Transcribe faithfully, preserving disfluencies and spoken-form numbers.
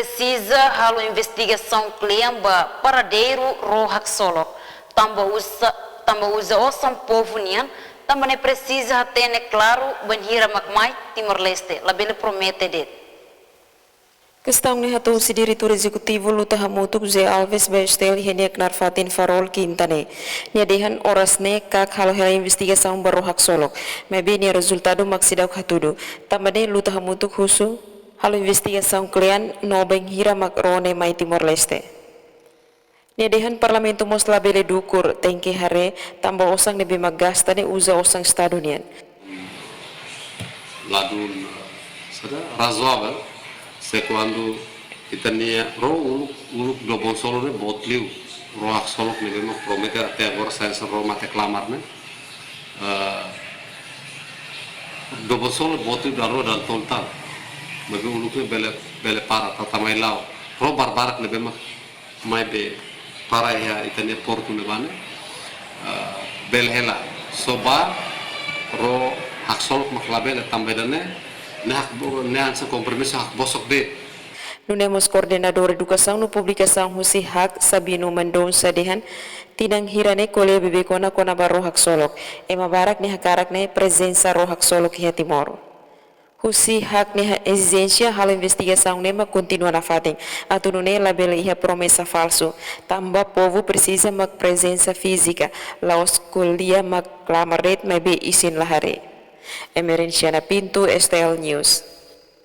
Presiza halo investigasaun kle'an ba paradeiru ró haksolok. Tanba uza, tanba uza osan povu nian, tanba ne'e presiza hatene klaru bainhira mak mai Timor-Leste, labele promete de'it. Kestaun ne'e hato'o husi Diretór Ezekutivu Luta Hamutuk José Alves ba STL iha nia knaar fatin Farol, Kinta ne'e. Nia dehan oras ne'e KAK halo hela investigasaun ba ró haksolok, maibé nia rezultadu mak seidauk hatudu. Tanba ne'e Luta Hamutuk husu halo investigasaun kle'an no bainhira mak ró ne'e mai Timor-Leste. Nia dehan Parlamentu mós labele dukur, tenke haree, tanba osan ne'ebé mak gasta ne'e uza osan Estadu nian. Ladún, eh, saida, razoavel, se kuandu ita-nia ró uluk, uluk Dobonsolo ne'e boot liu, ró haksolok ne'ebé mak promete até agora sai hanesan ró mate-klamar ne'e. Eh, Dobonsolo boot liu dala rua dala tolu tan. Maibé uluk ne'e bele, bele para, tata mai la'o. Ró barbarak ne'ebé mak mai be para iha ita-nia portu ne'ebá ne'e, eh, bele hela. Só ba ró haksolok mak labele, tanba ida-ne'e, ne'e hakbo-, ne'e hanesan kompromisu hakbosok de'it. Nune'e mós Koordenadór Edukasaun no Publikasaun husi HAK, Sabino Mendonça dehan, tinan hira ne'e ko'alia bebeik ona kona-ba ró haksolok. Ema barak nia hakarak ne'e prezensa ró haksolok iha Timor. Husi HAK nia ezijénsia halo investigasaun ne'e mak kontinua nafatin. Atu nune'e labele iha promesa falsu. Tanba povu presiza mak prezensa fízika. La'ós ko'alia mak klamar de'it maibé isin la haree. Emerenciana Pinto, STL News.